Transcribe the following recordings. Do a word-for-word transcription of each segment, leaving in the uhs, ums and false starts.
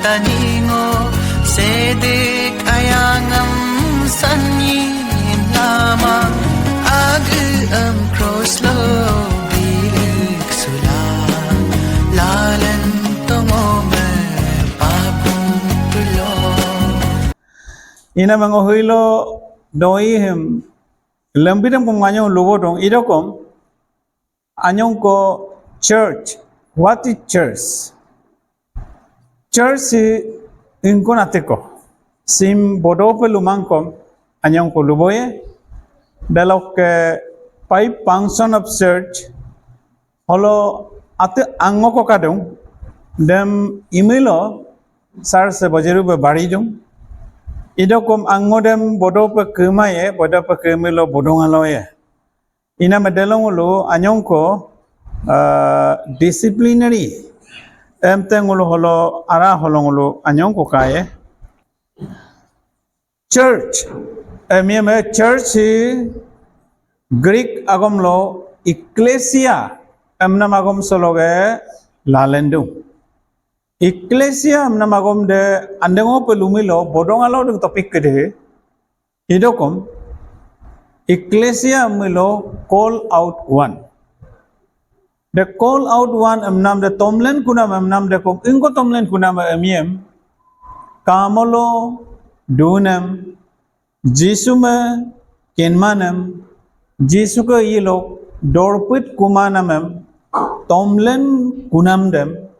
Taningo sedik ayangem sanyin lama agi em cross lo bilik sula lalen tongo me papung tulo. Ina mangohuilo doi hem lembidem kum nganyong lubo dong idokom anyong ko church. What is church? Church si ingkon ateko sim bodope lumangkom anyong ko luboye. Delokke five function of church holo ate ango ko kadung dem imilo church se bojeru be baridung. Idokom ango dem bodope kemaye bodope kemilo bodong aloye. Ina medelong ulu anyong ko uh, disciplinary emteng ulu holo ara holong ulu anyong ko kaye. Church, emi eme church si Greek agom lo ecclesia emnam agom sologe lalendung. Ecclesia emnam agom de andengo pe lumilo bodong alo deng topik kede. Idokom ecclesia emilo call out one. De call out one emnam de tomlen kunam emnam de kom ingko tomlen kunam emiem kamolo dunem Jisu me kenmanem Jisu ke ilok dorpit kumanamem tomlen kunam dem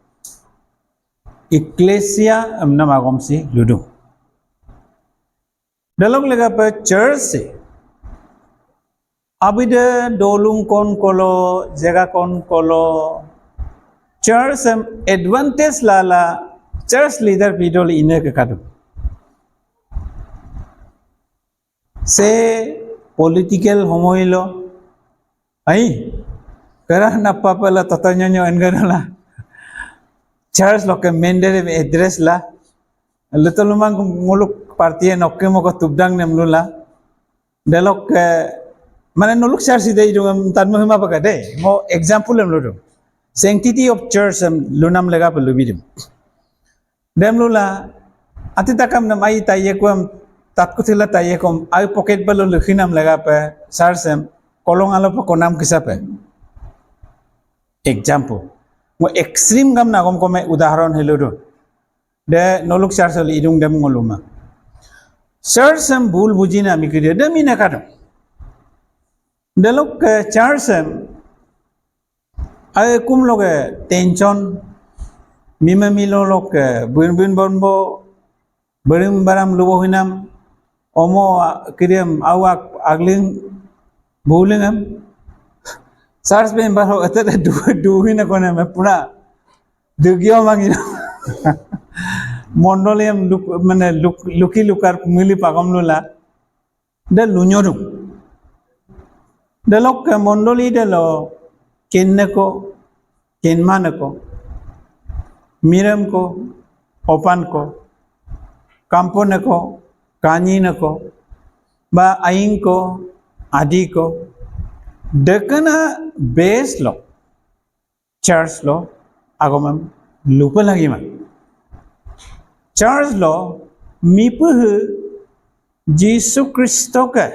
ecclesia emnam agom si ludung. Delok legape church si abide dolung kon kolo jega kon kolo church em advantage lala church leader pidol ine ke kadu. Se political homoilo ai kera napa pala tatanyonyo engganola church loke mendere address la. Luto lumang nguluk partie nokke moko tubdang nem lula. Delokke mane nuluk church ide idung em tan muhima paka de. Mo example em ludung. Sanctity of church em lunam legape lubidum. Dem lula ati takam nem ai tayeku em tatku thila tayekom ai pocket balo lukhinam legape church em kolong alo pe konam kisape. Example. Mo extreme gam nagom kome udaharon heludun. De noluk church oli idung dem ngoluma. Church em bul bujina mikide dem ina kadung. Delok ke church em ae kum loke tension mime milo loke bun bun bonbo berim baram lubo hinam omo kidem awak agling bulingem church ben baro ete du du hina kone me pura dugio mangina mondoliam luk mane luk luki lukar mili pagom lula de lunyodung. Delokke mondoli delo kenneko kenmaneko miremko opanko kamponeko kanyineko ba ayingko adiko dekena base lo church lo agomem lupa lagi ma. Church lo mipuhu Jisu Kristo ke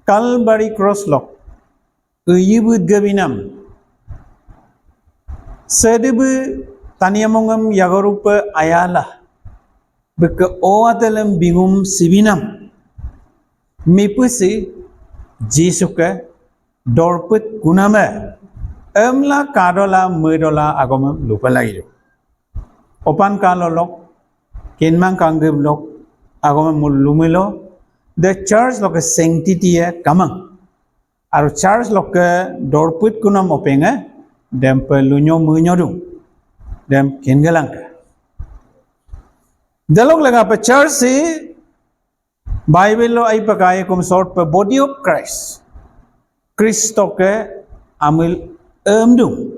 Calvary cross lo uyibut gabinam sedibu taniamongem yagorupe ayala beke o atelem bingum sibinam mipusi Jisu ke dorpit kuname emla kadola medola agome lupa lagi do. Opan kalo lok kenmang kanggib lok agome mul lumilo the church loke sanctity e kamang. Aru church loke dorpit kunam openge dem pe lunyo menyo dung dem kengelangke. Delok legape church si Bible lo ai pakai kum short pe body of Christ. Kristo ke amil emdung.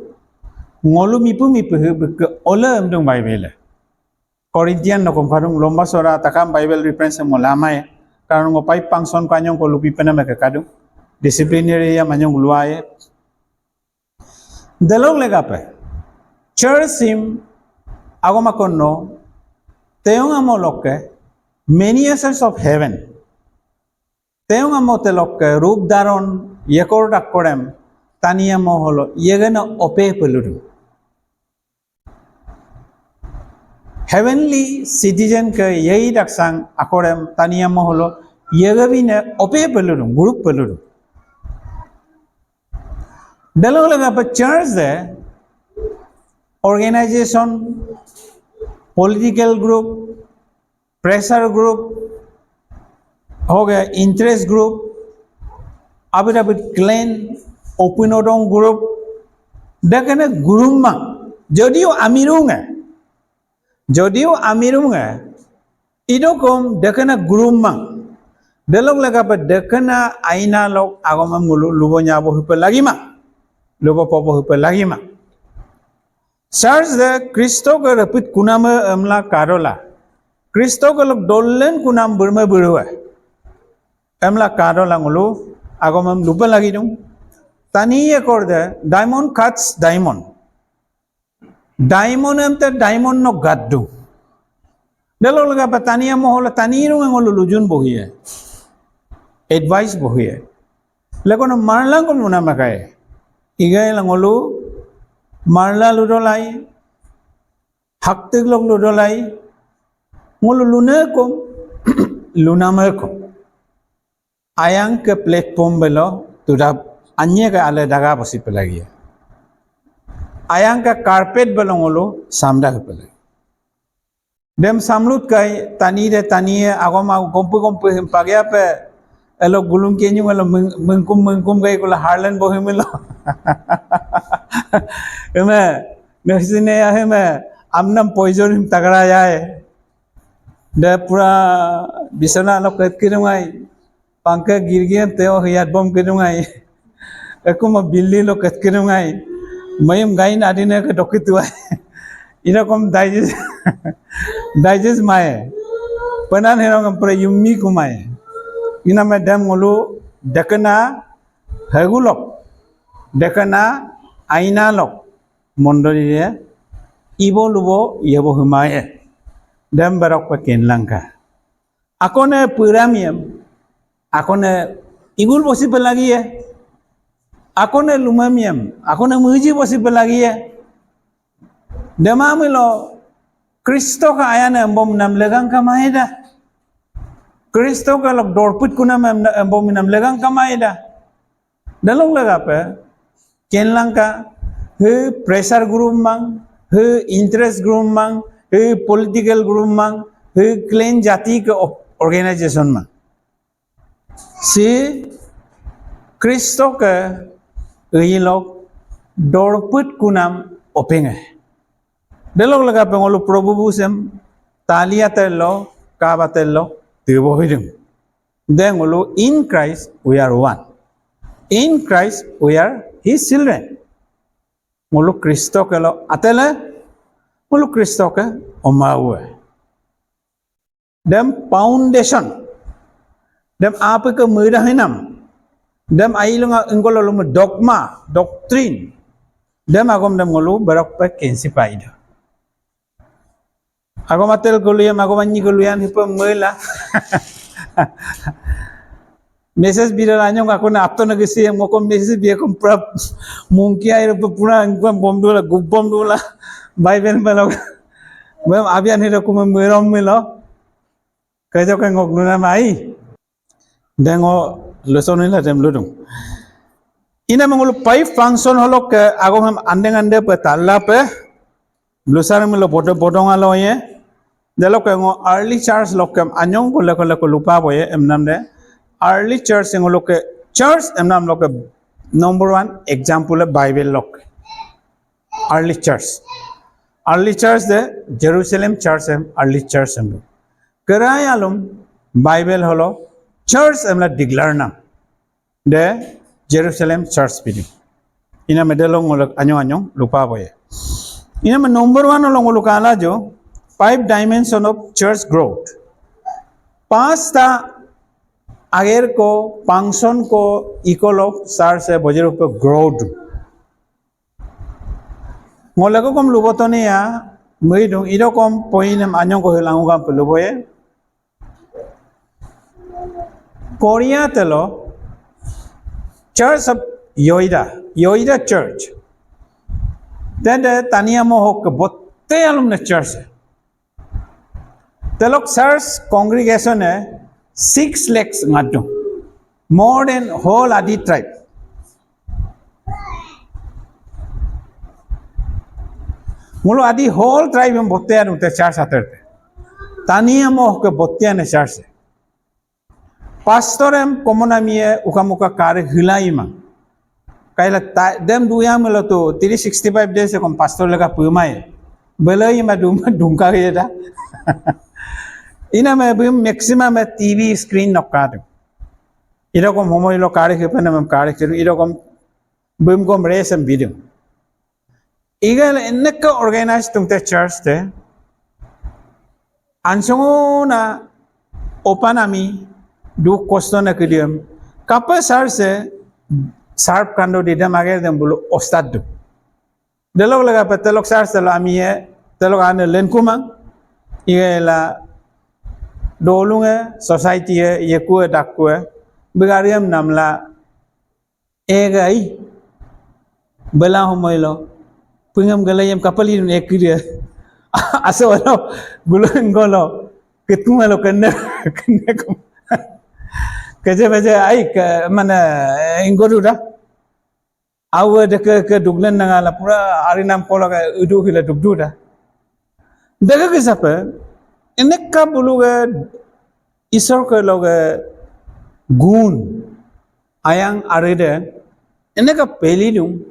Ngolu mipu mipu he beke ole emdung Bible. Corinthian no kum kadung lomba sora takam Bible reference mo lamai. Karena ngo pai pangson kanyong ko lupi pena meke kadung. Disciplinary ya manyong luai. Delok legape church sim Agom akonno, teyong amo lokke, many essence of heaven. Teyong amo te lokke, rup daron, yekor dakkorem, tani amo holo, yegena ope peludung. Heavenly citizen ke yei daksang akorem tani amo holo, yegabine ope peludung, group peludung. Delo legape church de organization, political group, pressure group, hoge interest group, abit abit clan, opinodong group, dekene group mang. Jodiu amirunge, jodiu amirunge, idokom dekene group mang. Delok legape dekene aina lok agomem ngulu lubo nyabo hipe lagi mang. Lubo pobo hipe lagi mang. Church de Kristo ke repit kuname emla kadola. Kristo ke lok dolen kunam berme berue. Emla kadola ngulu agomem lupa lagi dung. Tani ekor de diamond cuts diamond. Diamond em te diamond no gat dung. Delo legape tani amo holo tani rung ngulu lujun bohie. Advice bohie. Lekono marlang kom luna makai. Igai la ngolu marla ludolai, haktik lok ludolai, ngolu luna kom, luna mer kom. Ayang ke platform belo, tudap anye ke ale daga bosi pelagi. Ayang ke carpet belo ngolu, samda ke pelagi. Dem samlut kai, tani de tani e, agom agom gompu gompu him pagya pe, elo gulung kenyung elo meng-, mengkum mengkum kai kula harlen bohim elo. Hime, nesine ya hime, amnam poison him takara ya e. De pura bisana elo ket kidung ai. Pangke girgian teo hiat bom kedung ai. Eku ma billi lo ket kedung ai. Mayum gain adine ke dokitu ai. Ina kom digest, digest mai. Penan herong ampre yummi kumai. Ina me dem ngolu dekena hegulok. Dekena aina lok. Mondoli de. Ibo lubo yebo humai. Dem berok pe kenlangka. Akone puramiem, akone igul bosi pelagie, akone lumamiem, akone muji bosi pelagie. Demamilo Kristo ka ayane embom nam legang kamaida. Kristo ka lok dorput kunam em-, embom nam legang kamaida. Dalok legape, kenlangka, he pressure group mang, he interest group mang, he political group mang, he clan jati ke o-, organization mang. Si Kristo ke ilok dorput kunam openge. Dalok legape ngolu Prabhu busem, talia telo, kaba telo, tibo hidung. Then ngolu, in Christ we are one. In Christ we are his children. Ngolu Kristo ke lo atele, ngolu Kristo ke omaue. Dem foundation. Dem apa ke muda hinam. Dem ailunga engkolo lume dogma, doctrine. Dem agom dem ngolu berok pe kensi paida. Agom atel kuluyan, agom anyi kuluyan hipa mela. Message bira lanyong aku na apto na gisi yang moko message bia kom prap mungki air pe pura engkuan bom dula, gubom dula. Bible melo. Bem abian hira kuma merom melo. Kajo ke ngok luna mai. Dengo lesson ila dem ludung. Ina me ngolu five function holok ke agom hem andeng ande pe talla pe. Lusar milo bodo bodong alo ye. Delokke ngo early church lokke anyong ko leko leko lupa boye emnam de. Early church ngolokke church emnam lokke number one example e Bible lokke. Early church. Early church de Jerusalem church em early church em. Kerai alum Bible holo church emla declare nam. De Jerusalem church pidi. Ina me delo ngolok anyong anyong lupa boye. Ina me number one olo ngolok ala jo five dimension of church growth. Pasta ager ko function ko equal of church e bojerupe growth. Ngoleko kom lubotone ya, Míídung idokom poinem anyong ko hilang ugam peluboye. Korea telo Church of Yoida, Yoida Church. Tende tani amo hokke botte alumne church. Telok church congregation e six lakhs ngadung. More than whole Adi tribe. Ngulu Adi whole tribe em botte adung te church ater te. Tani amo hokke botte ane church. Pastor em common amie uka muka kare hilai mang. Kaila ta, dem duya melo tu three sixty five days e kom pastor lega pemai. Belai ma dum dungka ye da. Ina me bum maximum me T V screen nok kadu. Idokom homoi lo kare ke pena mem kare ke idokom bum kom resem bidung. Igal eneka organize tungte church te. Ansongo na opan ami du kosto na kediam. Kapa church e sarp kando di dem ager dem bulu ostad du. Delok lega pe telok church telo ami e telok ane lenkumang. Iga ela dolung e society e yeku e dakku e begariam namla egai bela homoilo pengam galayam kapali dun ekiria. Aso alo gulo enggolo ketuma lo kenne kenne kum. Keje beje ai ke mana enggodu da. Awe deke ke dugnen nangala pura arinam kola ke udu hila dugdu da. Deke ke sape eneka bulu ke Isor ke loge gun ayang arede eneka pelidung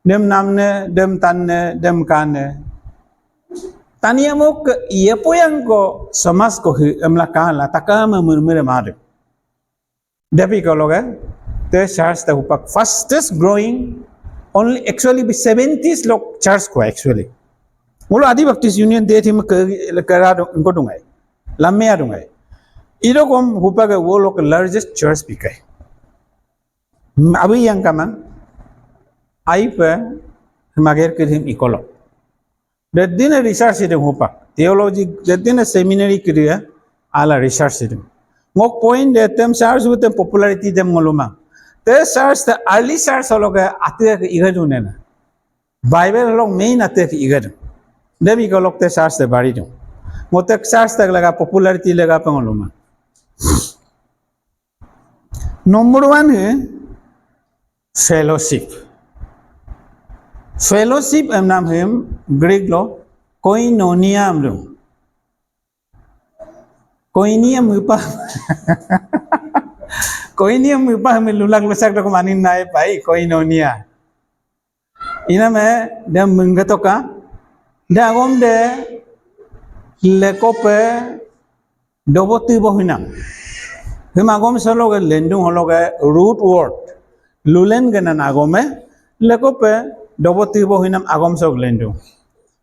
dem namne dem tanne dem kane. Tani amo ke iye poyang ko samas ko hi emla kala takame murmure made. Depi ko loge te church te hupak fastest growing only actually be seventies lok church ko actually. Ngulu Adi Baptist Union de thim ke kerado engko dungai. Lamme adungai. Idokom hupak ke wo lok largest church bikai. Abi yang kamang aipe mager ke thim ikolo. Dedine research idem hupak. Theology dedine seminary kidia ala research idem. Ngok point de tem church hutem popularity dem ngoluma. Te church te early church holoke atia ke igadune na. Bible holok main atia ke igadu. Dem ikolok te church te baridung. Ngote church te lega popularity lega pengoluma. Number one he fellowship. Fellowship em nam hem Greek lo koinonia em dum. Koinonia em hupa koinonia em hupa hem lulak lusak dok manin nai pai koinonia. Iname de mengge toka de agom de lekope dobo tibo hinam. Him agom sologe lendung hologe root word lulen genan agome lekope dobo tibo hinam agom sok lendung.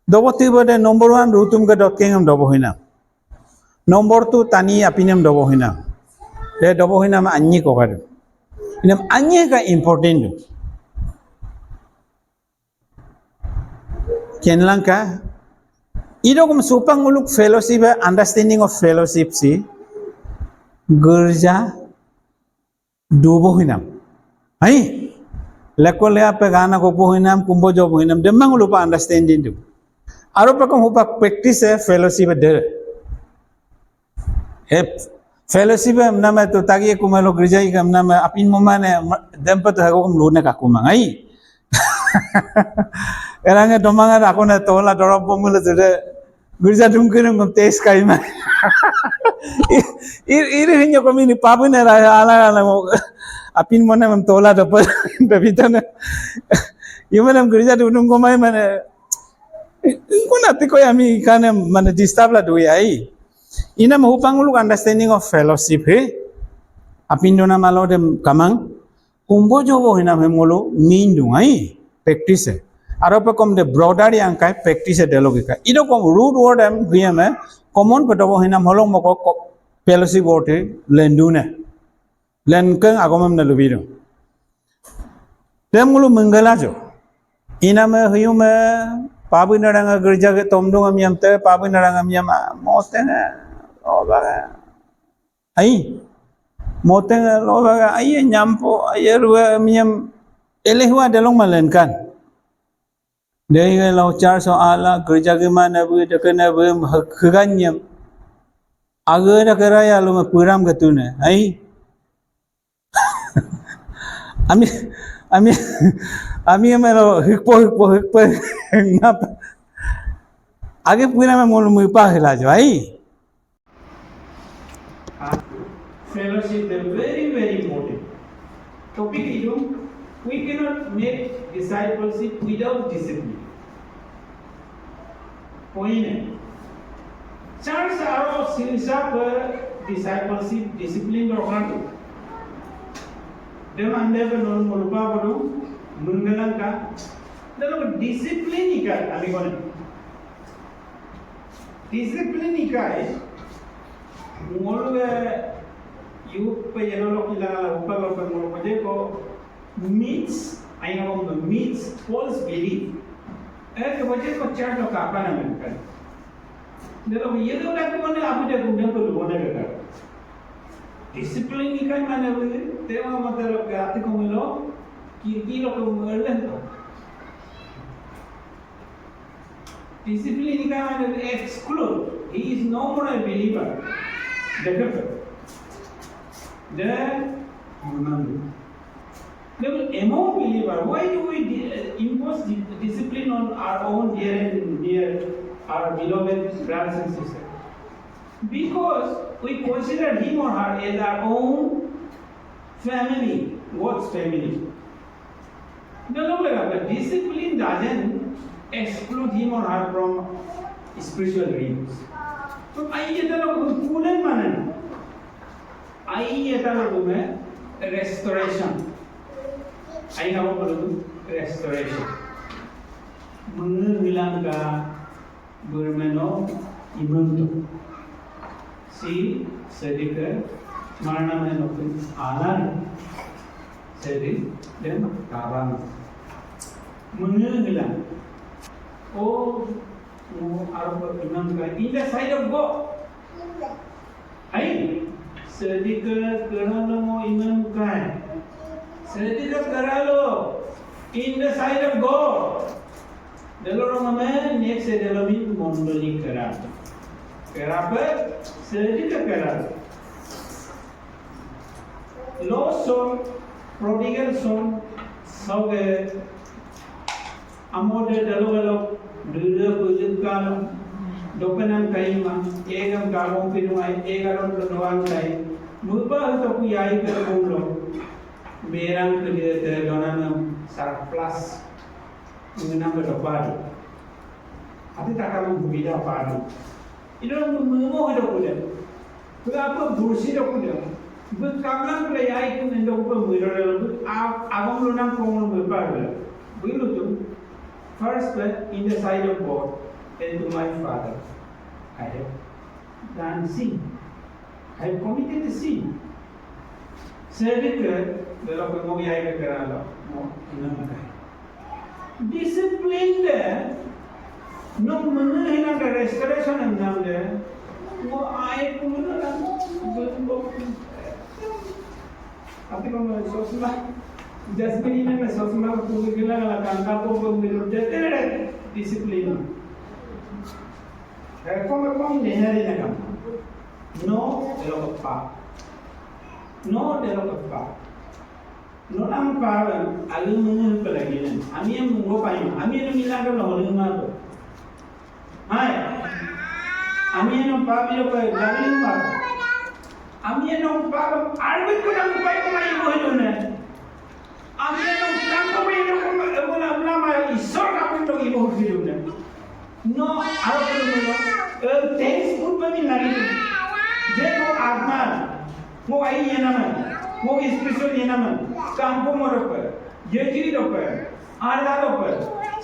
Dobo tibo de number one rutum ke dot kengem dobo hinam. Number two tani apinem dobo hinam. De dobo hinam anyi kokadu. Inam anyi ka important du. Kenlangka idokom supang uluk fellowship e understanding of fellowship si gerja dubo hinam. Hai leko lea pe gana kopo hinam kumbo jobo hinam demang ulupa understanding du. Aro pekom hupak practice e fellowship e de. He fellowship em nama tu tagi kumalo gerja ikam nama apin momane dempa tu hago kum lune kakumang ai. Erange domanga da akone tola dorop bomule tude gerja dungkirung kum tes kaima. Iri hinyo komini papune ra ala ala mo apin mone mem tola dopa debitane. Yumane gerja dungkirung komai mane. Ingkuna tiko yami kane mane disturb la dui ai. Ina mahupang uluk understanding of fellowship he. Apindona malo dem kamang. Kumbo jobo hinam hem ngolu mindung ai. Practice e. Aro pekom de broader yang kai practice e delogi kai. Idokom root word em giyam e. Common pe dobo hinam holong moko fellowship word e lendune. Lenkeng agomem na lubidu. Dem ngulu menggala jo. Iname huyume Pabu naranga gerja ke tomdung amiam te, pabu naranga amiam, ah, moteng, eh, loba. Ai. Moteng, eh, loba, ai, nyampo, ai, rua amiam, elehua delong malenkan. Dei ke lo char so ala, gerja ke mana bu, deke na bu, heganyam. Aga deke raya lo ma puram ke tune. Ai. Ami, ami, ami melo hikpo, hikpo, hikpo. Ngap. Age puna me molu mupa hila jo, ai. Fellowship is very, very important. Topic itu, we cannot make discipleship without discipline. Point. Church aro sirsa pe discipleship discipline dorkar tu. Dem ande pe non molupa bodo menggalangka. Delo discipline ikat ami kone. Discipline ikai. Ngolu ke youth pe yelo lok ilangala upa lope ngolu ko myths, aina ko myths, false belief. Eh, ke wajah ko church lo kapan amen kan. Delo yelo lagi mana abu de gundam ko lubona ke kan. Discipline ikai mana bu, tewa matlab ke ati ko melo, kiri kiri lo ko melen ko. Discipline ikai mana exclude. He is no more a believer. The, the, the among believer, why do we di- impose di- discipline on our own dear and dear, our beloved brothers and sisters? Because we consider him or her as our own family, God's family. No, no, no, the discipline doesn't exclude him or her from spiritual dreams. So, ai yeta lo kulen manan. Ai yeta lo kume restoration. Ai na ko restoration. Mengilang ka Bermeno imentu. Si sedike marana meno pun alan. Sedi dem kaban. Mengilang. Oh, mo arba imam ka. In the sight of God. Ai, sedike keralo mo imam kai. Sedike keralo in the sight of God. Delo rongame next delo min mondoli keral. Kerape, sedike keral. Lost son, prodigal son, soge Amode dalo galo, dede pejengkalo, dopenan kaima, egam kabong pinungai, egalon doang kai, mupa utoku yai ke kumlo, merang ke dia te donanam surplus, mengenam ke dopadu. Ati takam bubida padu. Ino memo ke dokuda. Bík apa bursi dokun ya. Bík kamlang pula yai kun endo kupa muiro delo bík agom lunam kong lu bík pa bík. Bík lutu. First, in the sight of God and to my father, I have done sin. I have committed a sin. Sedike, delo ko mo yai ke keralo, mo inam kai. Discipline de, no mengehilang de restoration emnam de, ngo ai kumuna na, belum. Tapi kalau sosma, jasmine ini na sosma kumuna la kangka ko belum de, de, discipline. Eh, kom, kom, ne, ne, ne, kam. No, delo kepa. No, delo kepa. Nonam paabem, alu mengepelaginen. Ami em menggo paim, ami em milaga lo holima to. Hai. Ami em paabi lo pe, lagin ma. Ami em paabem, arbit ko nam pai ko mai ko hidune. Ami em tangko mai ko ko na nama isor ka pun to ibo hidune. No, aro ko no, eh, thanks pun pami nari. Je ko agman, ngo ai yenaman, ngo special yenaman, kampo morope, yeji dope, arda dope,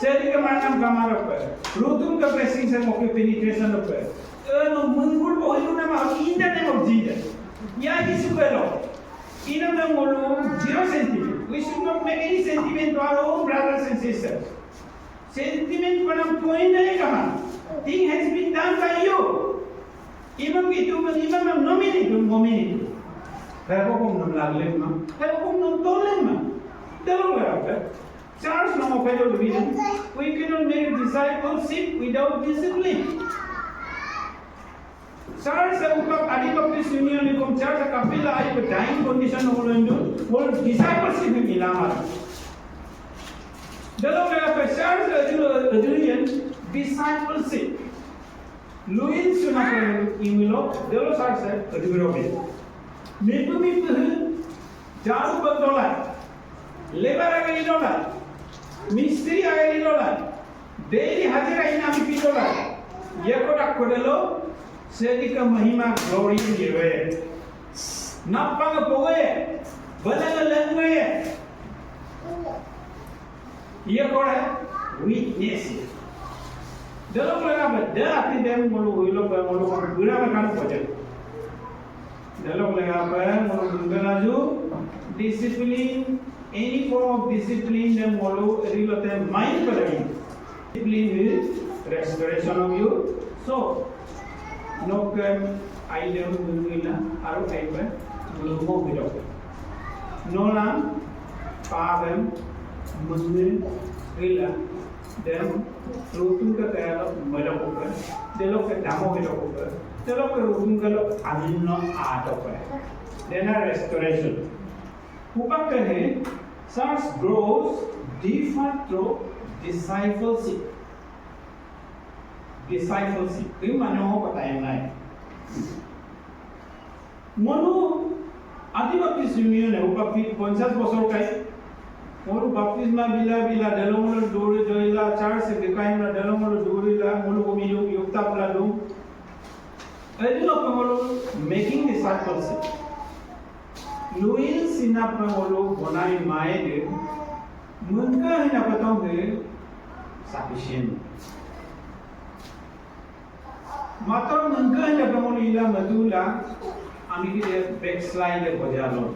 seri ke manam kama dope, rutum ke blessing se ngo ke penetration dope. Eh, no, mengul bo hilu nama, in the name of Jesus. Ya Jisu belo. Ina na ngolu zero sentiment. We should not make any sentiment to our own brothers and sisters. Sentiment panam point ai kama. Thing has been done by you. Imam itu, imam am nominate, nominate. Hebo kom nom laglema. Hebo kom nom tolema. Delo berapa? Church no mo kajo dubina. We cannot make discipleship without discipline. Church sa upak Adi Baptist Union ikom church sa kapila ai pe dying condition no lendu. Wol discipleship ni lama. Delo berapa church sa itu, itu discipleship. Luin suna pe imilo, delo church sa itu berapa. Mipu mipu jaru bentolan. Labour ageli dola, mistri ageli dola, daily hajira ina mipi dola. Yeko dakko delo, Shédíke mahima glory yewe. Napang powe, balanga langwe. Yeko da witness. Delo legape da ati dem ngolu wilo pe ngolu bura kan pojak. Delo legape ngolu bura laju discipline, any form of discipline dem ngolu rilote mind padai. Discipline is restoration of your soul. Nokke aidem mengila aru aipe lumo bidok. Nolang pabem mengila dem rutung ke kaya lo medokupe, delokke damo bidokupe, delokke rutung ke lo amin no adope. Dena restoration. Upak ke he, church grows deeper through discipleship. Discipleship. Kí mane ho pata yang nai. Monu Adi Baptist Union e upak fit ponchas bosor kai. Monu baptisma bila bila delo monu duri doila church ke kai na delo monu duri la monu ko milu yukta pula dum. Edi lo pengolo making discipleship. Luin sina pengolo bonai mai de mengka hina petong de sufficient. Matong mengka hina pengolo ila matula ami kídí backslide de bojalo.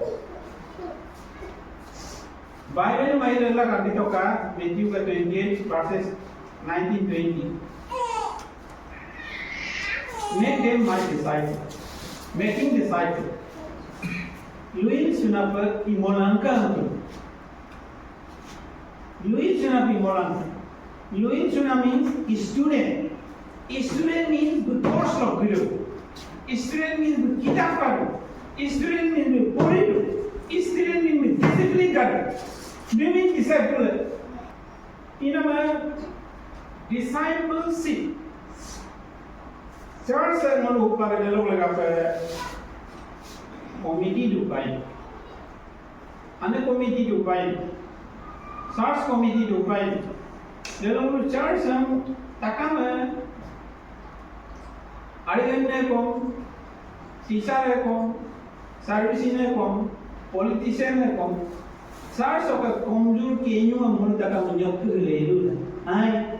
Bible mai lala kanditoka Matthew ka twenty-eight verses nineteen twenty. Make them my disciple. Making disciple. Luin sunape imolangka tu. Luin sunape imolangka. Luin suna means student. Student means the course of guru. Student means the kitab baru. Student means the poridu. Student means the discipline baru. They mean disciple. Inama discipleship. Church e ngolu upar delo legape committee dupai. Ane committee dupai. Church committee dupai. Delo ngolu church em takam e. Ari enne kom, teacher e kom, service ine kom, politician e kom, church oke komjur kenyu amul taka menyok ke lelu. Hai.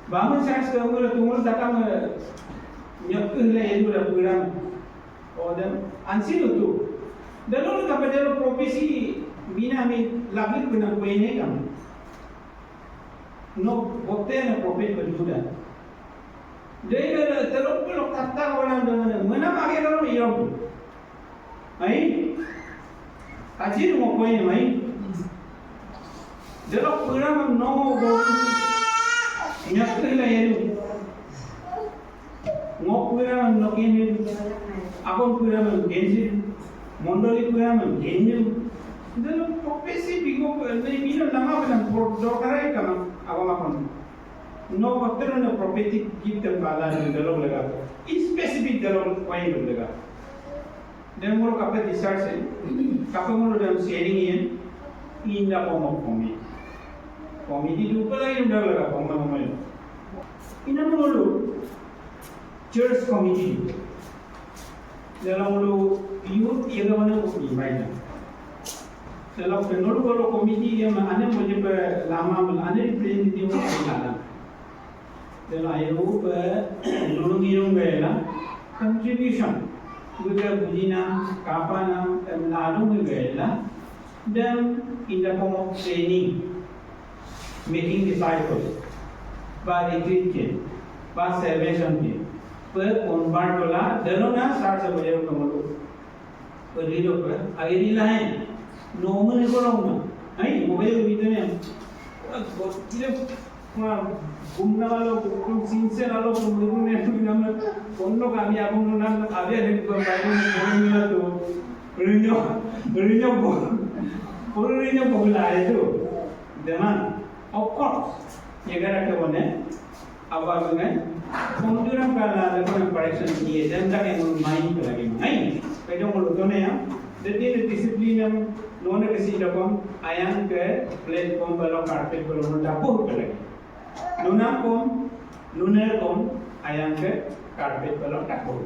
Bamun church ke amul tumul taka menyok ke lelu da puran. Odem ansi lutu. Delo ka bedelo prophecy bina mi labir bina kuene kam. No, botte na prophet ko juda. Dega na telok pelok tata orang dengan mana pakai dalam iram. Ai? Ajir mo koi mai. Delok puram no go. Nyakri la yelu. Ngok puram no kenil. Akon puram kenil. Mondoli puram kenil. Delok prophecy bigo ko ne bino nama benang por dorkarai kama. Akon akon. No, kottero no prophetic gift em bala ni delo lega. Specific delo point lega. Dem ngolu kape research e, kape ngolu dem sharing e, inda form of committee. Committee dupe la inda lega form of committee. Ina ngolu church committee. Delo ngolu youth yega mana ko invite. Delo penolu kolo committee yema ane moje pe lama mel ane representative ko lala. Delo ayo pe lulung iyung gela contribution. Buka bujina kapana em ladung gela. Dem inda form of training. making disciples, ba retreat ke, ba salvation ke, pe convert dola, delo na sar se boje ko mulu. Pe dilo pe, ageri lain, normal ko lo na. Ai, mobile video ne. Pura gotile, pura gumna walo, pura sinse walo, pura mulu ne, pura nam, kono kami abang nam, abi ada di Bible ne, kono mila tu, rinyo, rinyo bo, pura rinyo bo la itu. Demang, of course, yegara ke bone, aba bune, komjuram kala le bone correction diye, dem da ke mun main ke lagi mai. Pedo mulu tone ya, jadi discipline yang nona ke si dakon, ayang ke platform balo carpet balo mun dapur ke lagi. Nuna kom, nuna kom, ayang ke carpet balo dapur.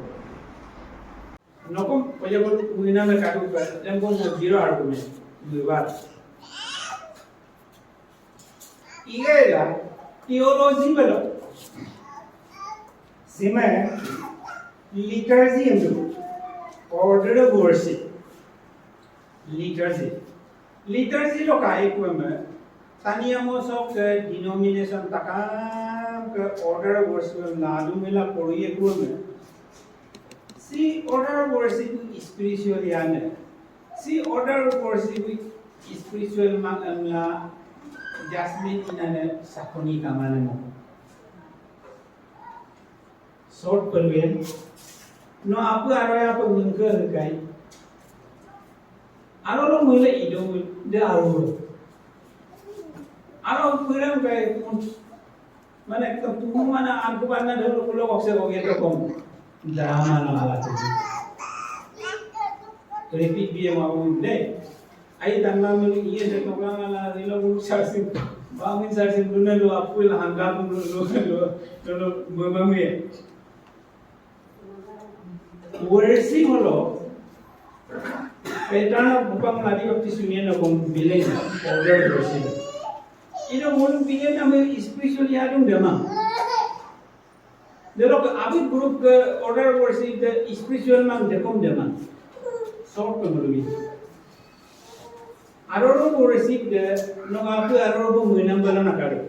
Nokom, oya bulu, muina na kadu ke, dem kom zero argument, dua bar. Igela theology belo. Sime liturgy emdu. Order of worship. Liturgy. Liturgy lo kai kueme. Tani amo sok ke denomination takam ke order of worship ladu mela kori kueme. Si order of worship spiritual yane. Si order of worship spiritual mang emla jasmine inane sakoni kamane mo. Short perwin. No apu aro ya apu mengke kai. Aro lo mele ido de aro. Aro mele kai. Mane, ke tumu mana angku bana dulu kulo kokse koge to kom. Drama na ala tu. Repeat biye mau de. Ai tanna mulu iye de kokang ala rilo bulu sarsin. Bangun sarsin duna lo apul hangga bulu lo lo lo lo mamamu ye. Worship holo, pattern of Bupang Madi Baptist Union of Bileng, order worship. Ino mun bileng ame spiritual yadung dema. Delo ke abi group ke order worship de spiritual mang dekom dema. Short ke mulu. Aroro worship de no apu aroro menam bala nakado.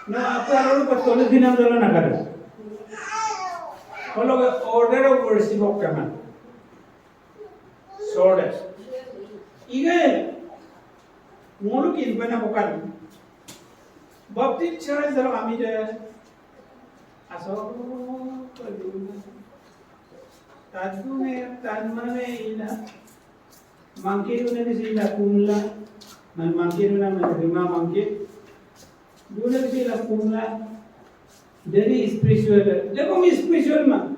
Na, apa lalu patolu dinam dolo nakado. Kalau order of worship of kaman. Sordas. Ige, ngulu kin pena bukan. Baptist Church dalam kami de. Aso, tadu ne, tan mane ina. Mangke duna ke sila kumla, man mangke duna man rima mangke. Duna ke sila kumla, jadi spiritual. Deko mi spiritual ma.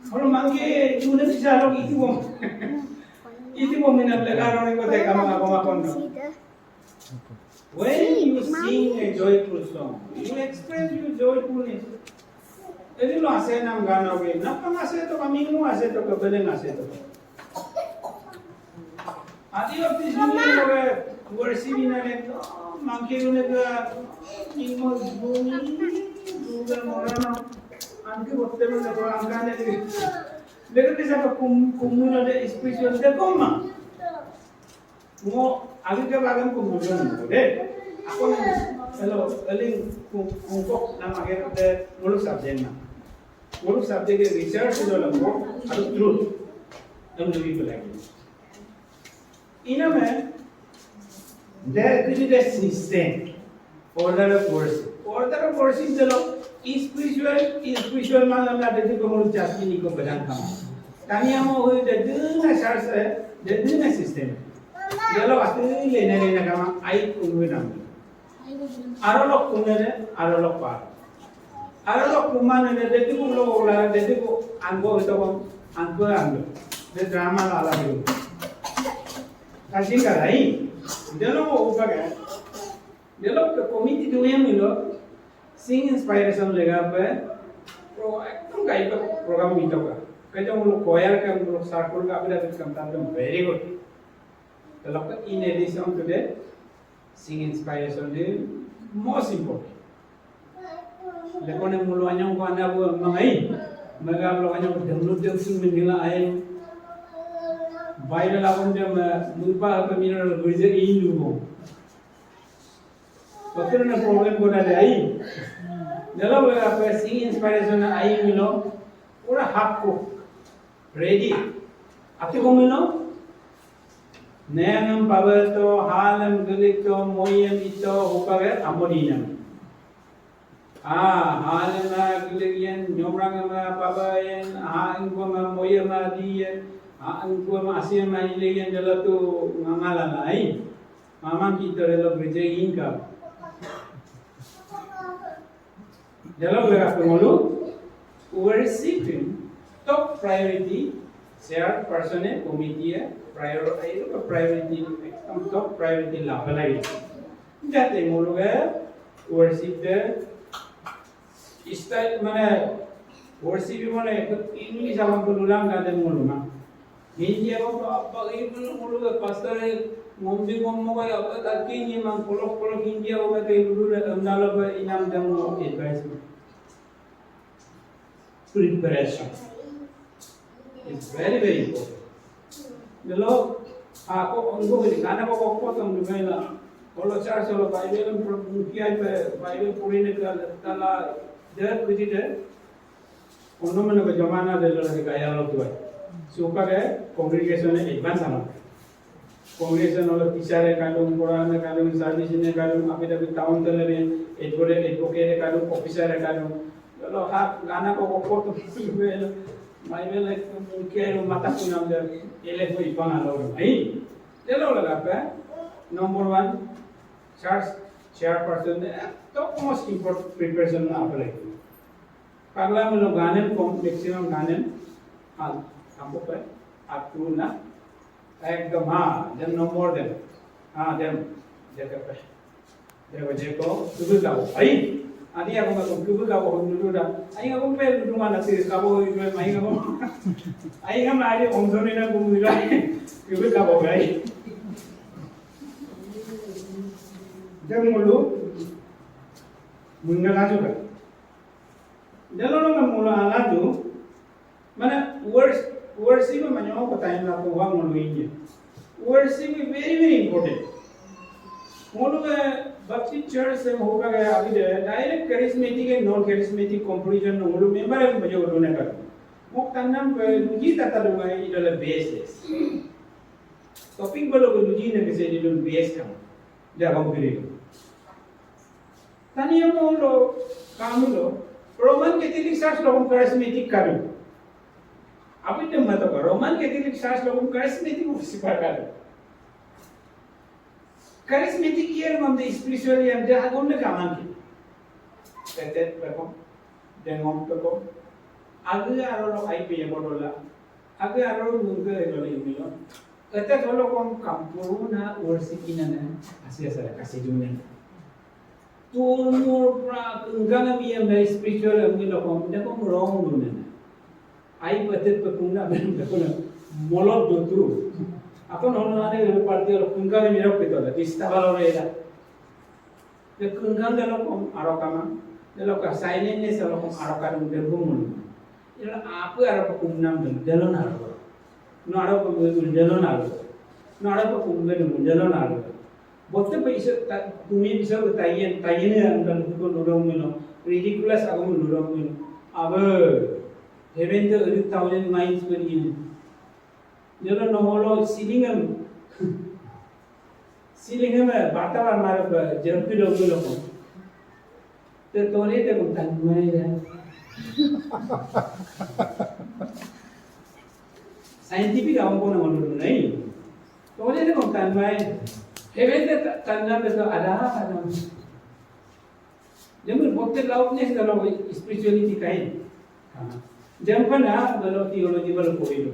Kalau mangke duna ke sila itu bom. Itu bom ina belaga orang yang kota kamu apa apa. When you sing a joyful song, you express your joyfulness. Jadi lo ase nam gana we, napa ngase to kami mu ase to kebele ngase to. Adi waktu sini lo we worship ina le, mangke lo ne ga, imo bumi, duga morano, angke botte mo le ko angkane le. Deke bisa ke kum, kumuno de spiritual de koma. Ngo, agí ke bagan ko ngulung de. Ako ne, hello, eling kungkok nama ke de nguluk subject na. Nguluk subject ke research do lambo, adu truth. Dem lebih pelagi. Ina me, de, de, de system. Order of worship. Order of worship delo spiritual, spiritual man lamla dadi ko mulu jasmine ko bedang kama. Tani amo hui dadi na church, dadi na system. Delo asti lena lena kama ai kumbu nam. Arolok kumne de, arolok pa. Arolok kumane de, dadi ko lo la, dadi ko anggo ito ko anggo anggo. De drama lala hiu. Kasing kalai. Delo mo upaga. Delokke committee dunia milo, sing inspiration legape, pro, ekdom kaipe program mitoka. Kaja mulo choir ke, mulo circle ke, apda bit kam tante, very good. Delokke in addition to that, sing inspiration de most important. Lekone mulo anyong ko anda bu mangai, mega mulo anyong ko dangdut dem sing mendila ayen. Bible akon dem, mupa ke mineral gurje in lubo. Betul na problem ko dade ai. Delo bela apa sing inspiration na ai milo. Pura hakku. Ready. Ati ko milo. Nengam pabeto, halem gelito, moyem ito, hupage amodinam. Ah, halem a geliyen, nyomrang ma pabayen, ha engko ma moyem a diyen, ha engko ma asiem a ileyen delo tu ngamala lai. Mamang kita delo gereja ingka. Delo bela pengulu, worshiping top priority, chairperson e committee e prior, priority, ekdom top priority lapelai. Jate ngulu ke worship de style mane worship mane English alam pelulang kade ngulu ma. Hindi ako pa pa ibu ngulu ke pastor e ngombi ngomong kaya apa taki ni mang kolok kolok Hindi ako kaya dulu de emdalo ba inam demo advice. Preparation is very, very important. Delo, ako onggo ini, kana ko koko tong dumaila. Olo church olo Bible, mungkin pe Bible purine ke tala, der kuji der. Ono mene ke jamana delo lagi gaya lo tuai. Supaya congregation e advance ama. Congregation olo teacher e kadung, Quran e kadung, service e kadung, api tapi town tele ne, advocate, advocate e kadung, officer e kadung. Olo hak gana ko ko ko tu, mai bela ke mata kunam de, ele ko ipang alo. Ai, delo laga pe, number one, church chairperson de, top most important preparation na apa lagi. Pagla melo ganem kom, maximum ganem, ah, kampo pe, atu na, ekdom, ha, dem nomor dem. Ha, dem, deke pe. Deke jeko, tubu kabo. Ai, adi ako ma kom tubu kabo, hon dulu da. Ai, ako pe dulu mana sih kabo, ibu mai kabo. Ai, kama adi om zone na kumu ila. Tubu kabo, ai. Dem mulu, munga laju ka. Delo lo mula alaju, mana worship, worship ma nyo ko time la ko wa ngolu inye. Worship is very, very important. Ngolu ke Baptist Church sem hoka ke abi de direct charismatic and non charismatic composition no ngolu member em bajo done ka. Mok tanam ke luji tata dungai idola basis. Topic balo ke luji na ke se didun base kam. Jabang kiri. Tani amo lo, kamu lo, Roman Catholic Church lo charismatic kadu. Abu itu mata ko Roman Catholic Church lo charismatic worship kadu. Charismatic iyan mam de spiritual iyan de agon de kaman ki. Tetet peko, dengom peko. Agi aro lo ai pe ya bodola. Agi aro lo mungke lo le imilo. Ete tolo kom kampuru na worship inana, asi asara kasi dunia. Tumur pra kengkang ami yang dari spiritual ami lo kom, ete kom wrong dunia. Ai bete pekuna ben pekuna molot doturu. Apa nono ane parti lo kengkang ami rok kita la, dista balo rela. De kengkang delo kom aro kama, delo ka silentness delo kom aro kadung dengku mun. Ila ape aro pe kumnam dem, delo nalo. No aro pe mui delo nalo. No aro pe kumbe dem, delo nalo. Botte pe iso ta, kumi bisa pe tayen, tayen ya, dan hukum lurong mino. Ridiculous aku lurong mino. Abe, heaven to eight thousand miles pe ini. Delo no holo ceiling em. Ceiling em, bata bar mare pe, jerpi dong delo kom. Te tole te kom tanmai ya. Scientific awang ko na ngolu nai. Tole te kom tanmai. Heaven te ta, tanna pe to ada, ada. Jemur botte loudness dalo spirituality kain. Jempana dalo theology balo koilo.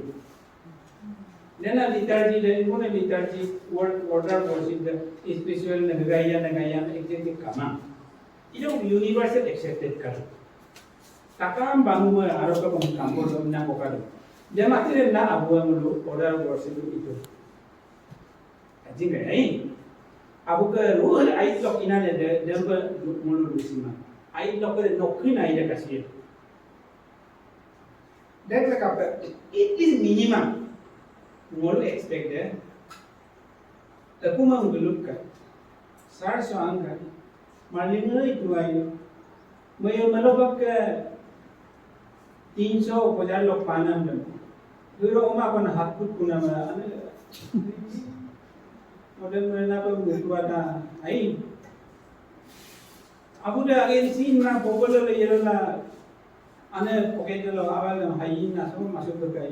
Nena liturgy de, ingkona liturgy, word, order worship de, spiritual na gaya na gaya na exactly kama. Ito universal accepted kar. Takam bangun aro ka pang kampur na ko kar. Jama tire na abu ang lu order worship itu. Ajing kaya ai. Abu ke ruh ai lok inane de, de mulu lusima. Ai lok de nokri na ida kasih. Dek lekape, it is minimum. Ngolu expect de. Aku mang beluk ka. Sar so angka. Marling itu ayo. Mayo melo pakke tinso ko jalo panam dem. Hiro oma kona hakut kuna ma ane. Model mana pa mutu ada ai. Aku da agen sin na bobolo le yelo na ane pocket lo awal na hayi na so masuk ke kai.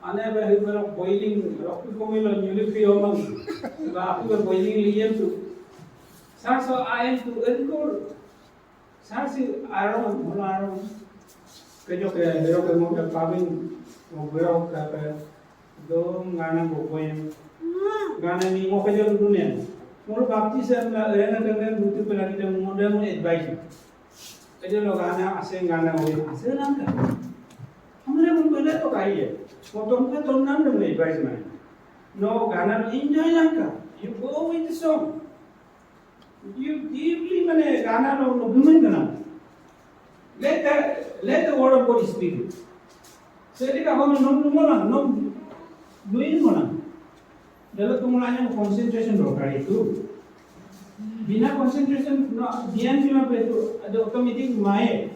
Ane ba hibalo boiling rokku komilo nyuli pi omang. Ba aku ba boiling liyan tu. Saso aen tu engkur. Sasi arong, mono arong. Kejo ke hero ke mo ke pabing, mo bero ke pe dom gana gogoyang. Gana ni mo kejo dunia. Mulu baptis em la ena ke dutu pelagi dem mo dem advice. Kejo lo gana aseng gana oye aseng langka. Hamle mo bela to kaiye. Mo tom ke tom nam dem advice mai. No gana lo enjoy langka. You go with the song. You deeply mane gana lo lo gumen gana. Let the let the word of God speak. Sedi ka kono nom nom lang nom luin mo lang. Dalo tumulanya concentration dorkar itu. Bina concentration no dian bima pe itu ada automatic mai.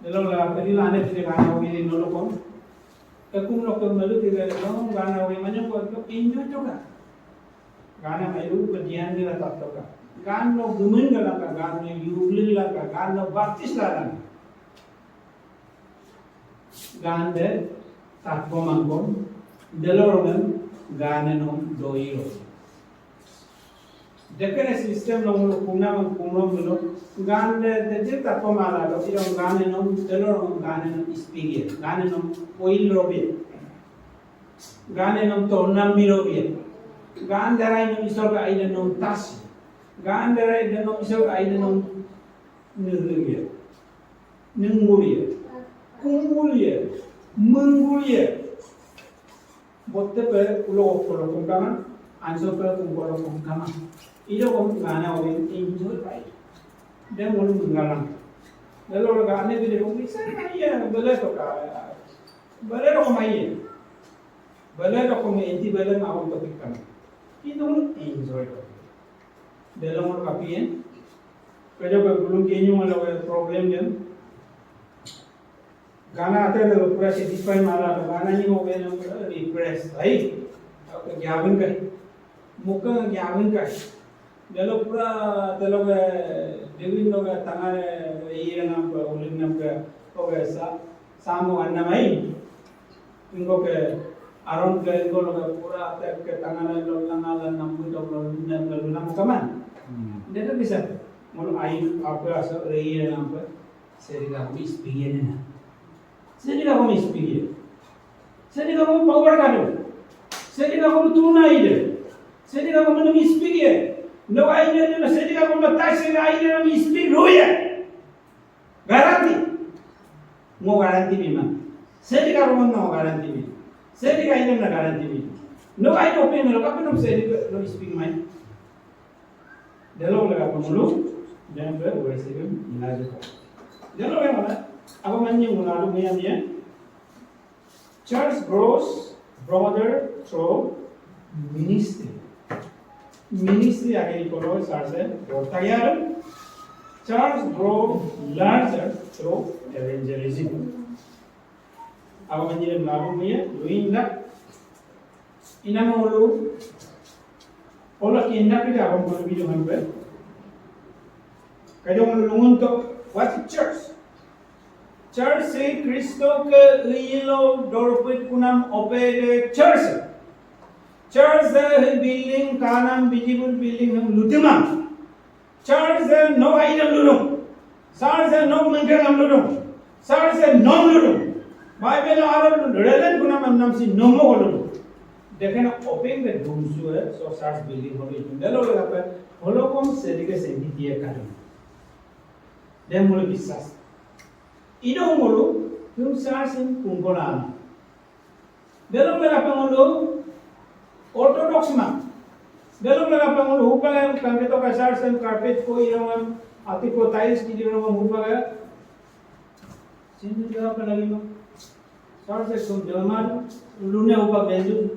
Dalo la pedi la ane pedi gana ogi nolo kom. Ekum lo kom malu tiga lo gana ogi manya ko enjoy to ka. Gana mai lu ke dian dila tattoka. Gan no gumen galaka, gan no yugli laka, gan no baptis laka. Gan de tatko mangkon, delorongem gane nom doiro. Dekene system lo mulo kumna mang kumno mulo gan de de tatko mala do iro gane nom delorongem gane nom ispige, gane nom oil robe. Gan enam to enam miro bia. Gan darai enam isor ka aida enam tas. Gan darai enam isor ka aida enam nengguria. Nengguria. Kungguria. Mengguria. Botte pe ulo okolo kungkama. Anso pe kungkolo kungkama. Ilo kung gana orin enjoy pai. Dem ulu menggalang. Lalu gane bide kung bisa iya bele toka. Bele toka mai. Bele doko me enti bele ma on topik kan. Kintu enjoy doko. Delo ngol kapien. Kajo ke bulung kenyu ngol ke problem dem. Gana ate delo pura satisfy mala to gana ni mo bele refresh ai. Aku jawin kai. Muka jawin kai. Delo pura delo ke dewin lo ke tangare ira nampe ulin nampe oke sa samo anna mai. Ingko ke aron ke ingko lo ke pura te ke tangare lo nangala nambu to lo nang lo nang kaman. Delo bisa. Mulu ayu apa asa ira nampe seri ka mis piyene na. Seri ka mis piye. Seri ka power kado. Seri ka tuna ide. Seri ka mis piye. No aide no seri ka tashi aide no mis piye. Garanti. Ngo garanti bima. Seri ka no garanti bima. Seri ka ina garanti bima. No aide open no kape no seri no speak mai. Delo lega pemulu dan be worship ilaje. Delo lega mana? Apa manyi mulalu meyam ya? Church grows broader through ministry. Ministry age ikolo church e bortayar. Church grow larger through evangelism. Awa manjire mlabu muye, luin dak. Ina molu. Ola ki indak ida awa molu bidu hanpe. Kajo molu lungun to, what is church? Church se Kristo ke ilo dorpit kunam opede church. Church se building kanam visible building ham lutimang. Church se no aidam ludung. Church se no mengkengam ludung. Church se no ludung. Bible aro relate guna mam nam si no mo ludung. Dekena open ke dumsu e so church building holo itu. Delo legape holo kom sedike senti dia kadung. Dem mulu bisas. Ido mulu tum church sim kungkolan. Belum lega pengulu orthodox ma. Belum lega pengulu hupaga kangketo ka church em carpet ko irongam, atí ko tiles ki irongam hupaga. Sini juga apa lagi ma? Church em sum delman, lune hupa bendu.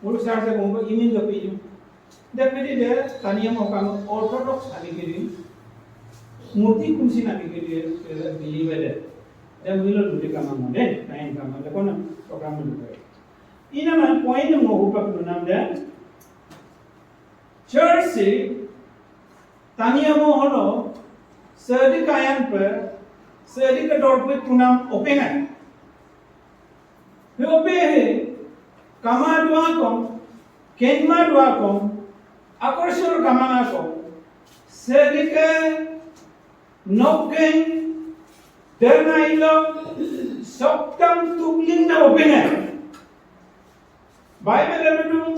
Mulu church em hupa imin ga pidu. Depedi de tani amo kama Orthodox ami kídí, murti kumsi ami kídí, eh, believe de. Dem hilo dudi kama mode, kain kama de kono program dudi. Ina ma point mo hupak dunam de. Church si tani amo holo sedi kayan pe, sedi ke dorpe tunam opena. He ope he, kama dua kom, kenma dua kom, akorsur kamana kom, sedike nokken, denailo, soktam tubling na opena. Bible aludung,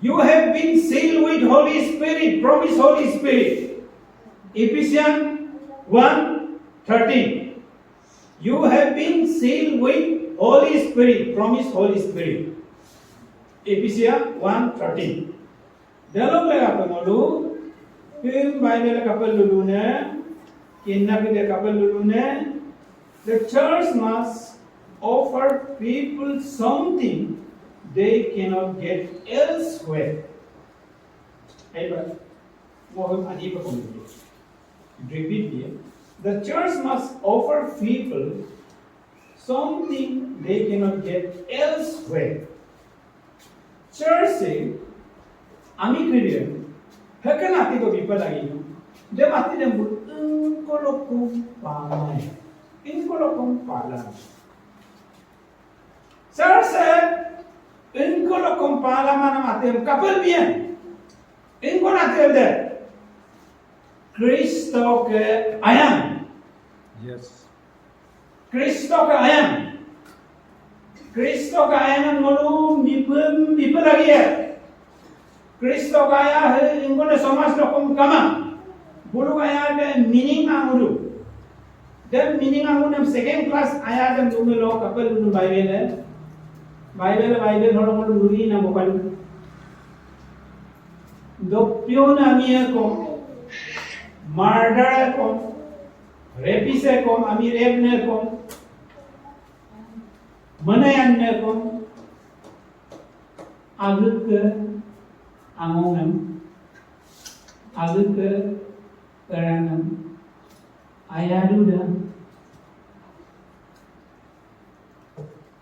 you have been sealed with Holy Spirit, promise Holy Spirit. Ephesians one thirteen. You have been sealed with Holy Spirit, promise Holy Spirit. Ephesians one thirteen. Delok legape ngolu, him Bible kapel lulune, kinna kide kapel lulune, the church must offer people something they cannot get elsewhere. Aiba, mohon adi pa komite. Repeat here. The church must offer people something they cannot get elsewhere. Church e ami Christian, hekena ati ko bipa lagi no. Dem ati dem bulu ingkolokom palai. Ingkolokom palai. Church e ingkolokom palai mana matem kapel bien. Ingkona ati de. Kristo ke ayang. Yes. Kristo ke ayang. Kristo ke ayang ngolu mipe, mipe lagi ya. Kristo ke aya he ingkona somas lokom kama. Bulu aya de meaning angulu. Dem meaning angulu dem second class aya dem lumelo kapel lumelo Bible e. Bible, Bible holo ngolu luri na bokalu. Dopyo na mi e kom, murder e kom, rapist e kom, ami rape ne kom, manayan ne kom, agíke angongem, agíke erangem, ayadu da.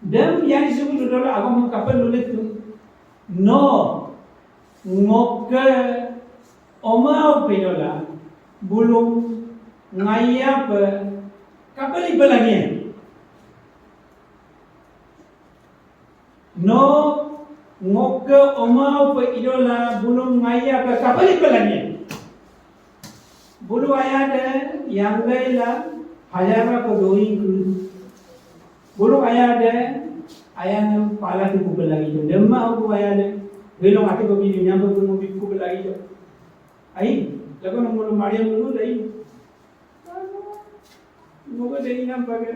Dem yai suku dudola agom kapel lulik tu. No, ngokke omau pedola, bulum ngaya pe kapel ipe lagi. No, ngokke omau pe idola, bulum ngaya pe kapel ipe lagi. Bulu ayade, yanggaila, hayara ko doing kulu. Bulu ayade, ayang pala tu kupe lagi tu. Demma aku ayade, belong ati ko bini nyampe ko mobi kupe lagi tu. Ai, lagu nang bulu Mariam dulu dai. Moga dai inam pakai.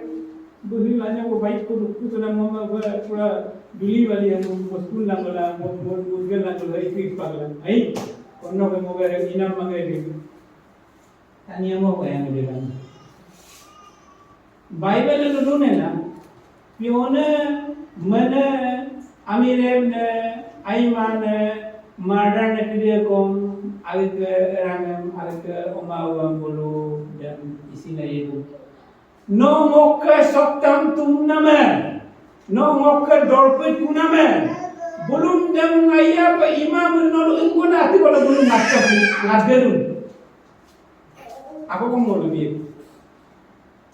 Buhi lanya ko baik ko dukku tu nang mama ba pura duli bali yang muskul lang la, mo, mo, musgal lang la, itu ipagla. Ai, kono ke moga inam magai dulu. Tani amo ko yang bilang. Bible lulune na, pione, mene, amirem ne, aimane, murder ne kídí kom, agíke erangem, agíke omauem bulu, dem isina yedu. No ngokke soktam tumname, no ngokke dorpit kuname, bulum dem ngaya pe imam nolu ingkona ati bala bulum ngakka, ngakka dun. Ako kom bulu bi.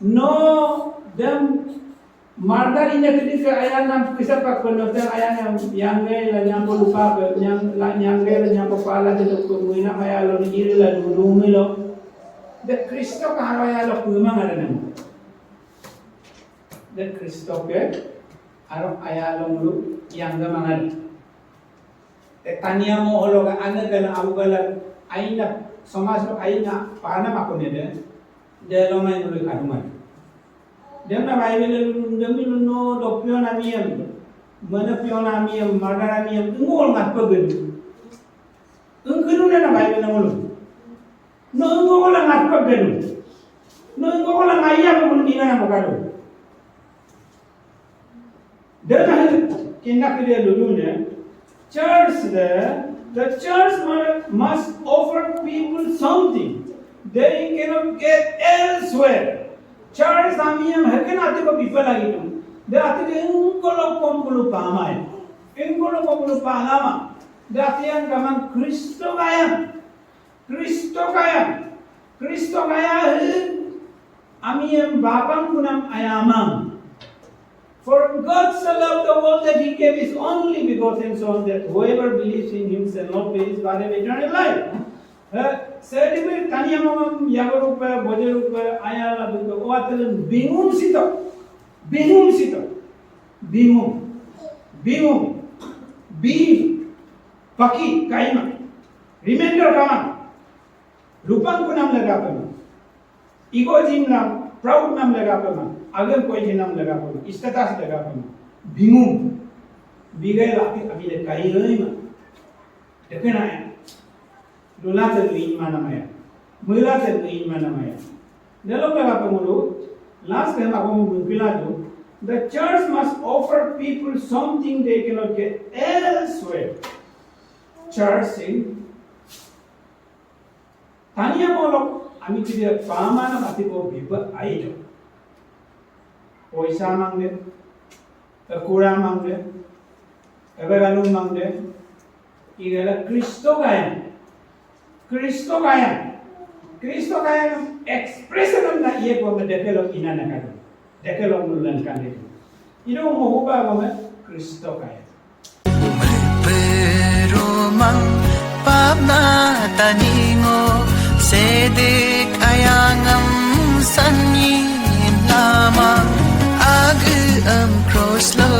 No dem murder ina kídí ke ayang nam kísa pak penoten ayang nam yangge la nyampo lupa pe, nyang, la nyangge la nyampo pala de dok muina maya lo ni iri la dudumi lo. De Kristo ka haro aya lo kuma ngada nemu. De Kristo ke haro aya lo mulu yangge mangada. E tani amo holo ka ane kala abu kala aina somas lo aina pana makone de. De lo mai nulu kadungan. Dem na Bible lu dem lu no do pion amiem. Mana pion amiem, murder amiem, ngol ngat pegen. Engkenu na Bible na ngolu. No ngol ngat pegen. No ngol ngaya pegen ina na makadu. Dena hil kinna kídí lulune, church de The church mu- must offer people something they cannot get elsewhere. Church amiem heken atiko bipa lagi tung. De atiko ingkolo kom bulu pamai. Ingkolo kom bulu panama. De atian kaman Kristo kayang. Kristo kayang. Kristo kayang. Amiem bapang kunam ayamang. For God so loved the world that he gave his only begotten Son, that whoever believes in him shall not perish but have eternal life. Eh, sedibi tania mamam yagorupe, bojerupe, ayala bupe, oatelen bingum sito. Bingum sito. Bingum. Bingum. Bi. Paki, kaima. Remainder kama. Lupang kunam legape ma. Ego jim nam, proud nam legape ma. Agem koi jinam legape ma. Status legape ma. Bingum. Bigai lapi abile kai ma. Dekena ya. Lula te luin mana maya. Mula te luin mana maya. Delo legape mulu. Last time aku mengkila tu. The church must offer people something they cannot get elsewhere. Church in Tania molok ami tida pamana matibo biba aido. Poisa mangde, ekura mangde, ebegalung mangde, igala Kristo kayang. Kristo kayang. Kristo kayang expression na iye ko develop inana kadu. Develop mulan kadu. Ido mohuba ko Kristo kayang. Merperumang papna taningo sedik ayangam sanyin lamang agi em cross lo